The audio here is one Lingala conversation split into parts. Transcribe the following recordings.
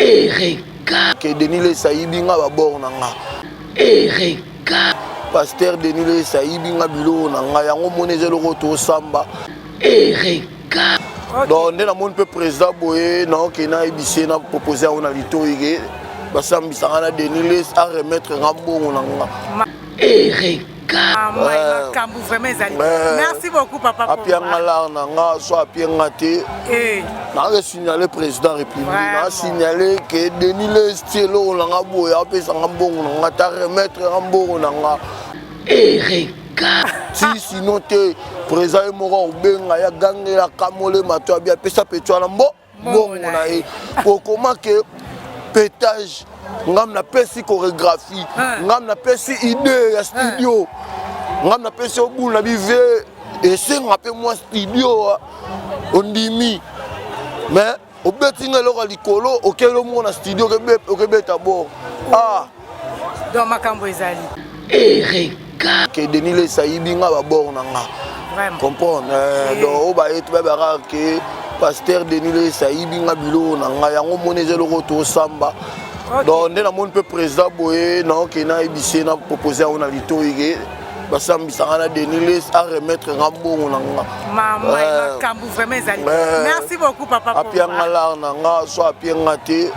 Ereka. Ke Denis Lessie ayibi nga ba bord na nga. Ereka. Pasteur Denis Lessie ayibi nga biloko na nga yango moni eza eloko tosamba. Ereka. Donc nde namoni mpe président boye naoke nayebisi ye na propose yango na litoi ke basambisa nga na Denis Lessie a remettre nga mbongo na nga. Ereka. Makambo vraiment ezali. Merci beaucoup, papa. Apia nga lar na nga so apie nga te. Naza signalé président république, na signalé que Denis Lessie eloko na nga boye apesa nga mbongo na nga ta remettre nga mbongo na nga. Ereka. Si sinon te président ye moko akobenga ya gangela kamole mato abi apesa petu wana mbo mbongo na ye okoma ke pétage ngam napesi chorégraphie, ngam napesi idée ya studio, ngam napesi obulu na bive esenga mpe mwa studio ondimi, mais obeti nga eloko ya likolo okeli omoko na studio okebeta bord ah. Donc makambo ezali. Ereka. Ke Denis Lessie ayibi nga ba bord na nga. Comprendre? Donc oyo baye to bayebaka ke pasteur Denis Lessie ayibi nga biloko na nga yango moni eza eloko tosamba. Donc nde namoni mpe président boye naoke nayebisi ye na propose yango na litoi ke basambisa nga na Denis Lessie a remettre nga mbongo na nga. Makambo vraiment ezali. Merci beaucoup, papa. Apia nga lar na nga so apie nga te.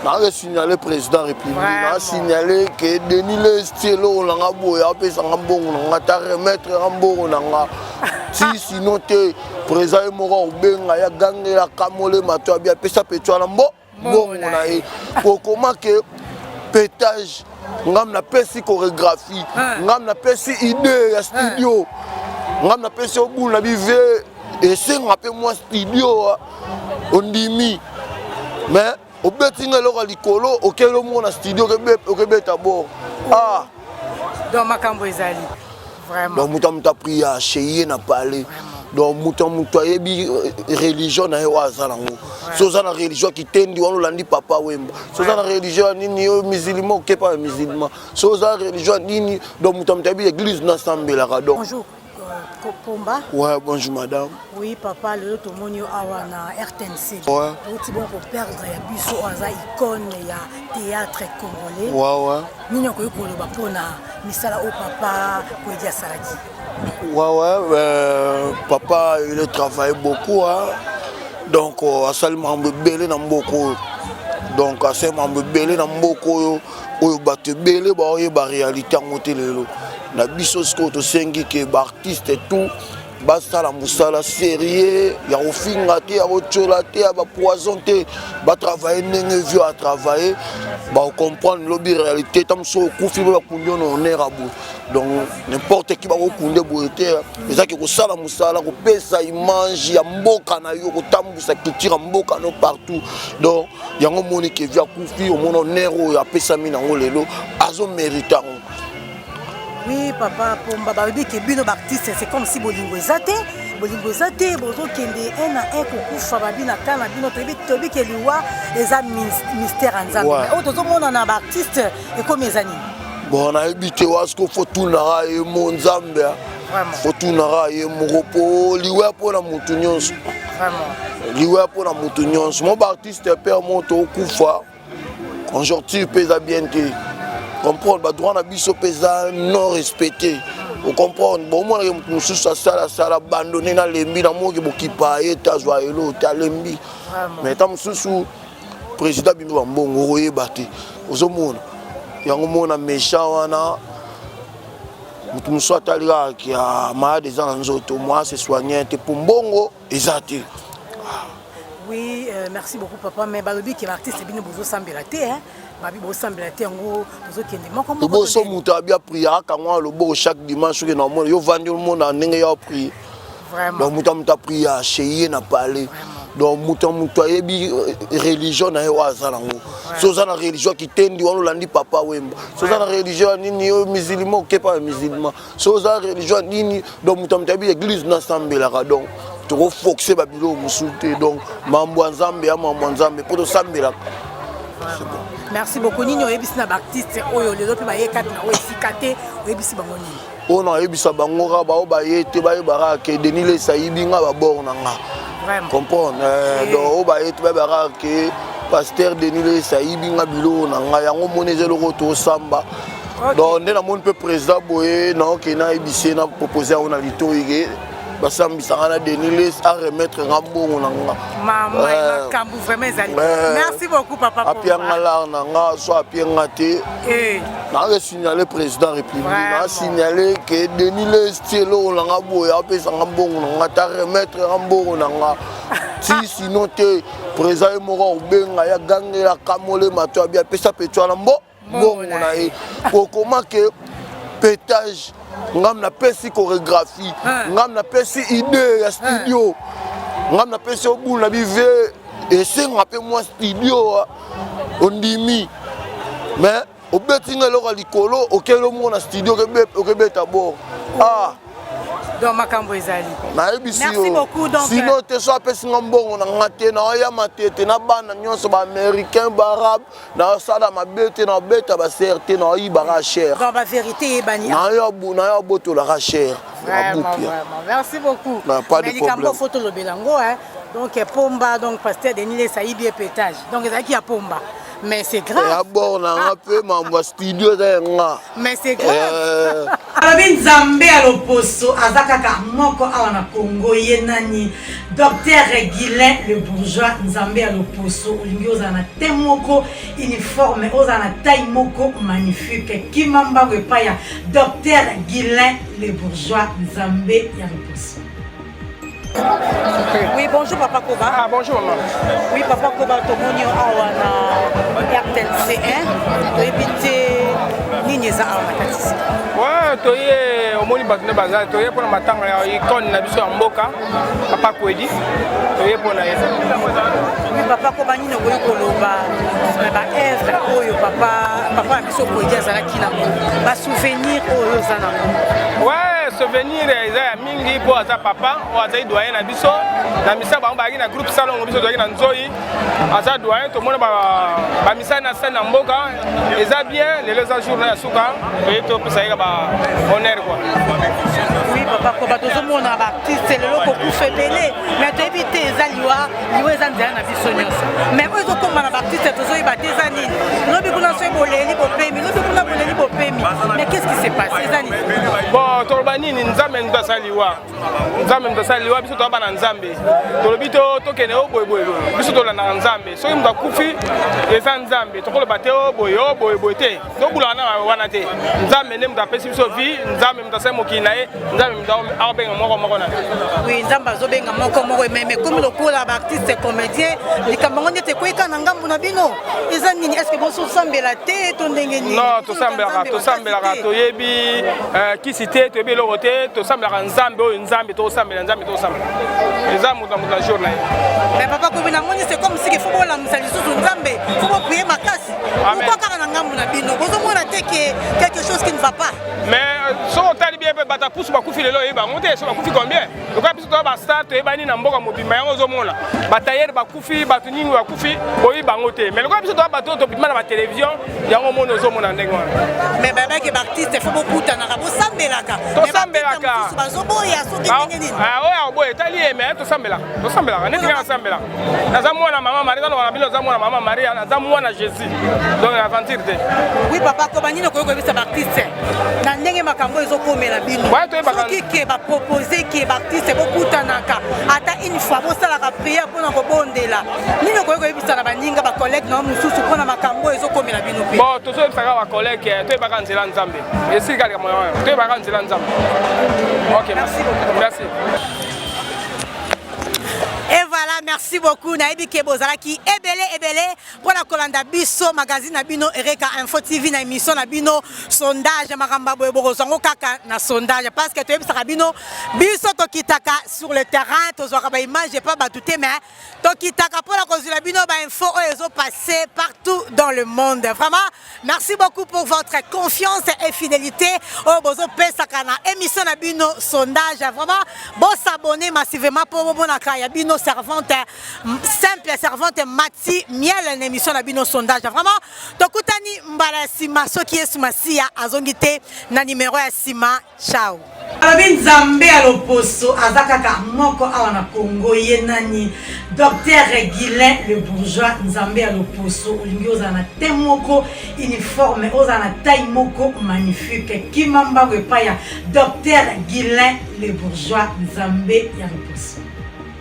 Naza signalé président république, na signalé ke Denis Lessie eloko na nga boye apesa nga mbongo na nga ta remettre nga mbongo na nga. Si sinon te président ye moko akobenga ya gangela kamole mato abi apesa petu wana mbo mbongo na ye okoma ke pétage ngam napesi chorégraphie, ngam napesi idée ya studio, ngam napesi obulu na bive esenga mpe mwa studio ondimi, mais obeti nga eloko ya likolo okeli omoko na studio okebeta bord ah. Donc makambo ezali vraiment. Donc moto ya moto apria chez ye na palais. Donc moto ya moto ayebi religion na ye oyo aza nango. So oza na religion ya kitendi wana olandi Papa Wemba, so oza na religion ya nini oyo musulman okepa ya musulman, so oza na religion ya nini, donc moto ya moto ayebi église nasambelaka donc. Bonjour, Pomba. Ouais, bonjour madame. Oui papa, lelo tomoni yo awa na RTNC. Touti bon koperdre ya biso oyo aza icône ya théâtre congolais. Ouais. Nini okoki koloba mpona misala oyo papa Kwedi asalaki? Ouais, papa il a travaillé beaucoup hein. Donc asali makambo ebele na mboka oyo. Donc asali makambo ebele na mboka oyo oyo bato ebele baoyeba réalité yango te. Lelo na biso sikoyo tosengi ke baartiste tout basala mosala sérieux ya kofinga te, ya kotiola te, ya bapoison te, batravaille ndenge vieux atravaille, bakocomprendre lobi réalité. Ta mosusu okufi mpe bakundi yo na honneur ya boye, donc n'importe qui bakokunde boye te. Ezaki kosala mosala, kopesa image ya mboka na yo, kotambusa culture ya mboka no partout. Donc yango omoni ke vieux akufi, omona honneur oyo apesami nango lelo, azomérite yango. Oui papa Pomba, balobi ke bino baartiste c'est comme si bolingo eza te, bolingo eza te, bozokende un na un kokufa babi na ka na bino. Toyebi ke liwa eza mystère ya Nzambe. Oyo tozomona na baartiste ekomi eza nini? Bon, nayebi te wasko fo tunaka ye mo Nzambe, fo tunaka ye moko po liwa mpona motu nyonso, liwa mpona motu nyonso. Mo baartiste mpe mo tokufa conjoncture mpe eza bien te, comprendre badroit na biso mpe eza non respecté, ocomprendre? Bomonake motu mosusu asala asala abandonne nalembi namoki bokipa ye te, azwa elo te, alembi. Mais ta mosusu président bimi bambongo okoyeba te, ozomona yango mona méchant wana. Motu mosusu atali kaka ya malade eza na nzoto, moi se soigne te mpo mbongo eza te. Oui, merci beaucoup papa, mais balobi ke baartiste bino bozosambela te, hein? Babi bosambela te, yango tozokende moko moko. Liboso moto abi aprie akangwa loboko chaque dimanche soki na omona yo vandi omona ndenge ya aprie. Donc moto ya moto aprie chez ye na palais. Donc moto ya moto ayebi religion na ye oyo aza nango. So oza na religion ya kitendi wana olandi Papa Wemba, so oza na religion ya nini oyo musulman okepa ya musulman, so oza na religion ya nini, donc moto ya moto ayebi église nasambelaka. Donc tokofoxe babiloko mosusu te. Donc mambo ya Nzambe ya mambo ya Nzambe mpo tosambelaka. C'est bon. Merci beaucoup. Nini oyebisi na baartiste oyo lelo mpe baye kati na oyo esika te? Oyebisi bango nini? Oyo nayebisa bango kaka bao baye te bayebaka ke Denis Lessie ayibi nga babord na nga, comprendre? Donc oyo baye te bayebaka ke Pasteur Denis Lessie ayibi nga biloko na ngai, yango moni eza eloko tosamba. Donc nde namoni mpe président boye, naokende nayebisi ye, na propose yango na litoi ke basambisanga na Denis Lessie, aremettre nga mbongo na nga. Mama, makambo vraiment ezali. Merci beaucoup, papa. Apianga lar na nga, so apie nga te, naake signale président République, naa signale ke Denis Lessie ti eloko na nga boye, apesanga mbongo na nga, ta remettre nga mbongo na nga ti, sinon te président ye moko akobenga ye, agangela kamolema to abi apesa petu wana mbongo na ye. Okoma ke pétage, ngam napesi chorégraphie, ngam napesi idée ya studio, ngam napesi obulu na bive, esenga mpe mwa studio, ondimi, mais obeti nga eloko ya likolo, okeli moko na studio, okebeta bord, ah. Donc makambo ezali. Nayebisi yo, sinon te, so apesi nga mbongo na nga te, naoyama te te na bana nyonso, baaméricain, baarabe, naosala mabe te, naobeta basere te, naoyibaka cher. Donc bavérité eyebani. Nayo abotolaka cher. Merci beaucoup. Pas de likambo fo tolobela yango. Donc Pomba, donc pasteur Denis Lessie ayibi pétage, donc ezalaki ya Pomba, mais c'est grave. Ya bord na nga mpe, mambo ya studio eza ya nga. Mais c'est grave. Alobi Nzambe ya loposo aza kaka moko awa na Congo, ye nani? Docteur Guilin le Bourgeois. Nzambe ya loposo, olingi ozala na te moko uniforme, ozala na taille moko magnifique, kima mbango epai ya Docteur Guilin le Bourgeois, Nzambe ya loposo. Oui, bonjour Papa Koba. Ah, bonjour maman. Oui, Papa Koba, tomoni awa na RTNC 1. Toyebi te nini eza awa na kati. Ouais, toye, omoni bato nde baza, toye mpona matanga ya icône na biso ya mboka, Papa Kwedi. Toye mpona ye. Oui, Papa Koba, nini okoki koloba na baœuvre oyo papa na biso Kwedi azalaki nango, basouvenir oyo oza nango? Ouais, souvenir eza ya mingi, mpo aza papa oyo azali doyen na biso na misala. Bango bazalaki na groupe Salongo, biso tozalaki na Nzoi. Aza doyen, tomona bamisala na sali na mboka, eza bien. Lelo eza jour na ya suka, toye topesa ye ba honneur quoi. Oui, Papa Koba, tozomona baartiste lelo kokufa ebele, mais toyebi te eza liwa. Liwa eza nzela na biso nyonso, mais oyo ezokóma na baartiste, tozoyeba te eza nini. Lobi kuna soki boleli bopemi, lobi kuna boleli bopemi, mais qu'est ce qui se passe? Eza nini? Bon, toloba nini? Nzambe moto asali liwa, Nzambe moto asali liwa. Biso toza bana Nzambe, tolobi tokende o boyeboye, biso tolandaka Nzambe. Soki moto akufi, eza Nzambe. Tokoloba te o boye o boyeboye te, tobulaka na wana te. Nzambe nde moto apesi biso vie, Nzambe moto asali mokili na ye, Nzambe moto akobenga moko moko na Oui, Nzambe azobenga moko moko, mais komi lokola baartiste comédien, likambo yango neti ekweyika na ngambu na bino, eza nini? Est ce que bososambela te to ndenge nini? Non, tosambelaka, tosambelaka. Toyebi kisi te, toyebi eloko te, tosambelaka Nzambe oyo, Nzambe tokosambela, Nzambe tokosambela. Eza moto na moto na jour na ye. Mais Papa Kobi, namoni c'est comme si faut bolamusa lisusu Nzambe, faut boprier makasi. Pourquoi kaka na ngambu na bino? Bozomona te ke quelque chose qui ne va pas? Mais soki otali bien mpe, bato pusu bakufi lelo, oyeba yango te so bakufi combien. Lokola biso toza bastar, toyebani na mboka mobimba, yango ozomona batayere bakufi, bato nini bakufi, oyebi bango te. Mais lokola biso toza bato oyo tobima na batelevizio, yango omoni, ozomona ndenge wana. Mais babaki baartiste faut bokutanaka, bosambelaka. Tosambelaka. Bazoboya soki ndenge nini? Oyo akoboya etali ye, mais tosambelaka, tosambelaka neti kaka nasambelaka. Naza mwana mama Marie, naza na bino, naza mwana mama Marie, naza mwana Jésus, donc aventure te. Oui, Papa Koba, nini okoki koyebisa baartiste na ndenge makambo ezokomela bino? Soki ke bapropose ke baartiste bokutanaka ata une fois, bosalaka prière mpona kobondela, nini okoki koyebisa na baninga, bacollègue na yo mosusu, mpona makambo oyo ezokomela bino mpe? Bon, tozoyebisaka bacollègue, toyebaka nzela Nzambe, esika likambo wana, toyebaka nzela Nzambe. Ok, merci beaucoup. Merci. Et voilà, merci beaucoup. Nayebi ke bozalaki ebele ebele mpona kolanda biso, magazine na bino Ereka Info TV, na émission na bino Sondage. Makambo boye bokozwa yango kaka na Sondage, parce que toyebisaka bino, biso tokitaka sur le terrain, tozwaka baimage epa bato te, mais tokitaka mpona kozwila bino bainfo oyo ezopasse partout dans le monde. Vraiment, merci beaucoup pour votre confiance et fidélité oyo bozopesaka na émission na bino Sondage. Vraiment, bosabonner massivement mpo bomonaka ya bino servante, simple servante Mati Miel, na émission na bino Sondage. Vraiment, tokutani mbala ya nsima, soki Yesu Masiya azongi te, na nimero ya nsima. Ciao. Alobi Nzambe ya loposo aza kaka moko awa na Congo, ye nani? Docteur Guilain le bourgeois, Nzambe ya loposo, olingi ozala na teint moko uniforme, ozala na taille moko magnifique. Kima mbango epai ya Docteur Guilain le bourgeois, Nzambe ya loposo.